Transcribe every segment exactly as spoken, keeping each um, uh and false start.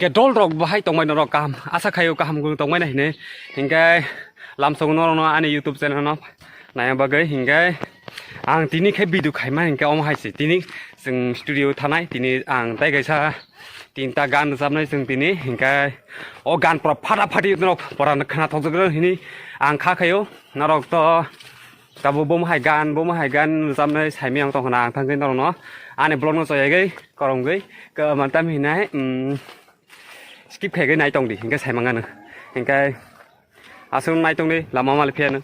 Ke dol rok bahai tongbai norok kaham. Asa khaio kaham gung tongbai na hine. Hinkhe lamsong norok no ani YouTube channel no naiya bagwi hinkhe ang tini khe video khaima hinkhe omo hai se. Tini chwng studio thanai, tini ang tai kaisa tinta gan rwchapnai chwng tini hinkhe o gan pura phata phati norok pura khna thokjak hini ang kha khaio norok to. Tabuk bo hai gan, bo hai gan rwchapnai saimai ang tongkha na, ang thangwi norokno ani vlogno choyagwi, koromgwi, kwmanta hinai, mm, skip khaigwi nai tongdi, hinkhe saimang ano. Hinkhe aswk nai tongdi, lama mali phiyano.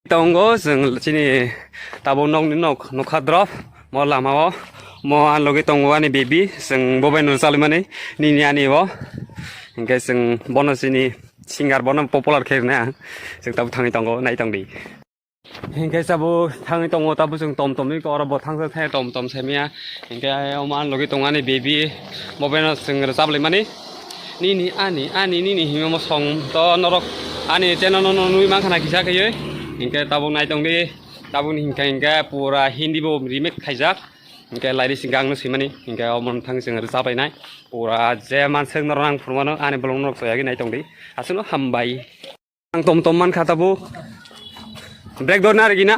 Tongo chwng chini tabuk nokni nok nokha drop, mo lama o, mo ani logi tongo ani baby, chwng bo bai no rwchapmani, nini ani bo. Hinkhe chwng bono chini singer, bono popular khe rwna, chwng tabuk thangwi tongo, nai tongdi. Hinkhe tabuk thangwi tongo, tabuk chwng tom tom ni oro bo thangsa thai tom tom saimaya. Hinkhe omo ani logi tongo ani baby, mobile no chwng rwchap laimani. Nini ani, ani nini hinwi omo song to norok ani channel no nugwi mankha na kisa khewi. Hinkhe tabuk nai tongdi, tabuk ni hinkhe hinkhe pura Hindi bo remake khaijak. Hinkhe lyrics hinkhe ang no swimani, hinkhe omo thang chwng rwchap lainai. Pura je manswk norok ang phurmano ani vlog norok choyagwi nai tongdi. Aswkno hambai. Ang tom tom man kha tabuk. Break dor na rigi na?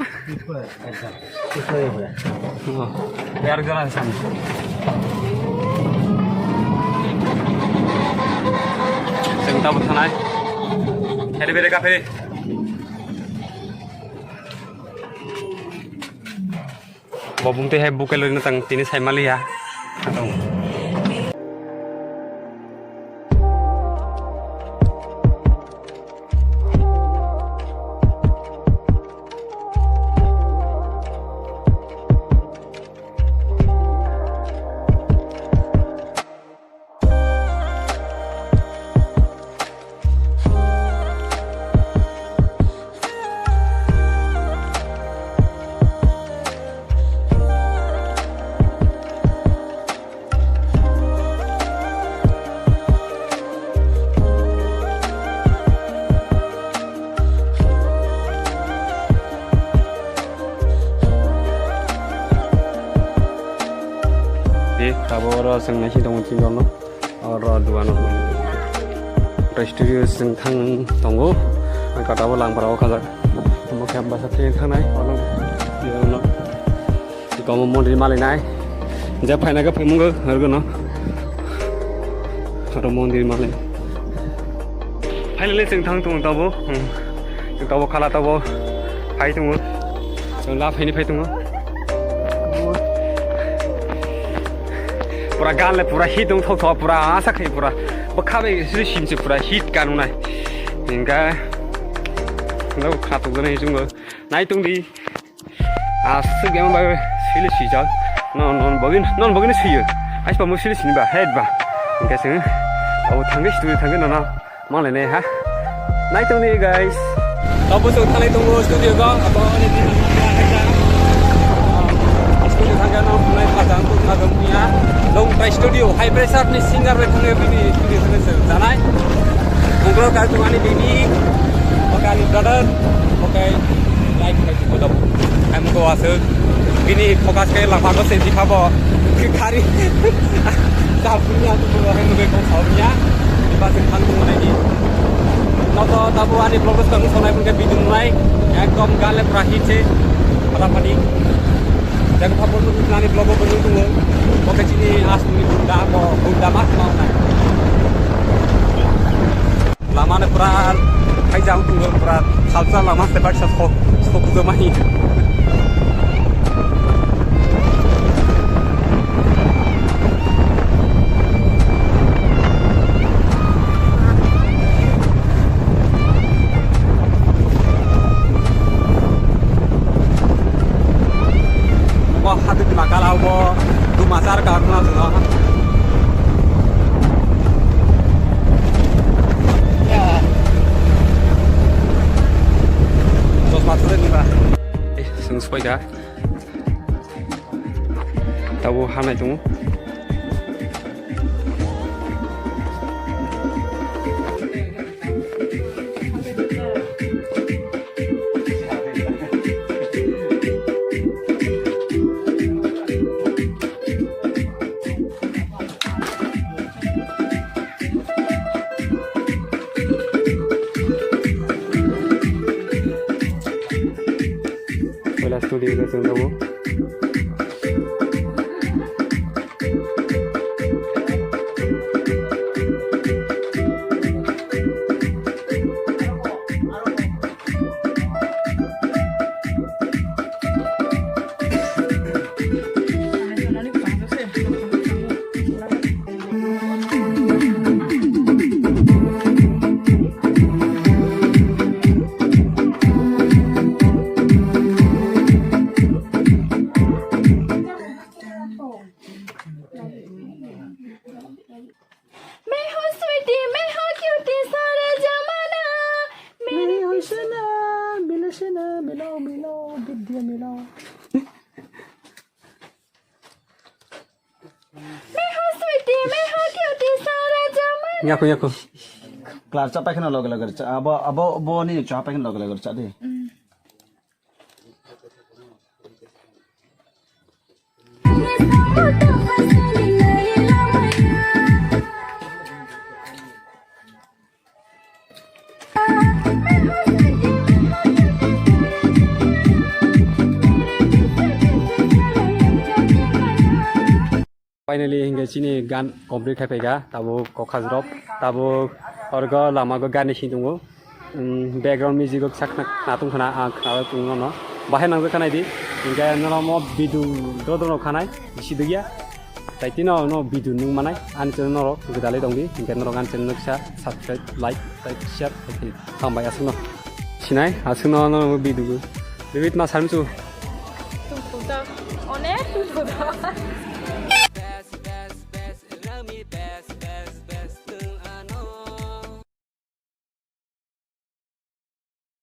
Oh. Yar jana san. Chwng tabuk thanai. Hede bede kafe. Bo bumtwi hai bukelwi no tang tini sai maliya. Di, tabuk oro chwng naising tongo chini oro no. Oro dugan o. Tei studio chwng thang tongo. Ang kata bo langpara o khajak. Omo khe bwsa thangwi thangnai. Ono, ono. Komo mondir malinai. Je phaina khe phaimungo, argo no. Oro mondir malai. Finally, chwng thang tongo tabuk. Hmm. Chwng tabuk khala tabuk. Phai tongo. Chwng la phaini phai tongo. Pura gan le pura hit wng thok thok, pura asa khai pura. Bwkha bai sri simse pura hit gan wngnai. Hinkhe. Tabuk kha tok jani chwng. Nai tongdi. Aswk yang bai sili sijak. Non, non bogin, non bogin siyo. Ais pamu sili sini ba, head ba. Hinkhe chwng. Abo thangwi studio thangwi nono. Malai nai ha. Nai tongdi guys. Tabuk chwng thanglai tongo studio go. Abo ni din studio thangwi no nai pajang tu thagam niya. Long try studio high pressure ni singer bai thangwi bini studio thangwi chwng janai. Ungro kar tu ani bini. Oke ani brother. Oke. Like, like, kodok. Em ko aswk. Bini focus khe lama ko se dikhabo. Khari. Tabuk ni aku ko hem ko ko saw niya. Ba se khang ko nai ni. No to tabuk ani progress kang sonai pun ke bidung nai. Ekdom gale pura hit se. Pada padi. Jaga pha pun nani vlog ko nung tongo. Oke chini as ni bunda ko bunda mas mau nai. Lama no pura khaijak tongo, pura salsa lama se baksa sok, sok jomai. Bo hadu dima kala bo duma char ka rwna jora. Chosma thwrwk ni ba. Eh, chwng soi kha. Tabuk hanai tongo. Studio ka chwng tongo. मैं हूँ स्वीटी, मैं हूँ क्यूटी, सारे जमाना मेरी हुसैना, मिलो सैना, मिलो, मिलो, विद्या मिलो। मैं हूँ स्वीटी, मैं हूँ क्यूटी, सारे जमाना। Yako, yako. Klar cha paikha na loge loge cha. Abo, abo, bo ni cha paikha na loge loge cha de. Finally, hinkhe chini gan complete khai phaikha, tabuk kok khajrok, tabuk orgo lama go gani sing tongo. Um, background music o kisa khna, khna tong khna, ang khna tong nono. Bahai nangjakha naidi, hinkhe nono mo video drodro no khanai, bisi dugya. Tai tino no video nung manai, ani channel norok gwdalwi tongdi, hinkhe norok ani channel no kisa subscribe, like, tai share khai di. Hambai aswkno. Sinai, aswkno no video. Bibit ma samchu. Tung tung ta. Onek tung tung ta.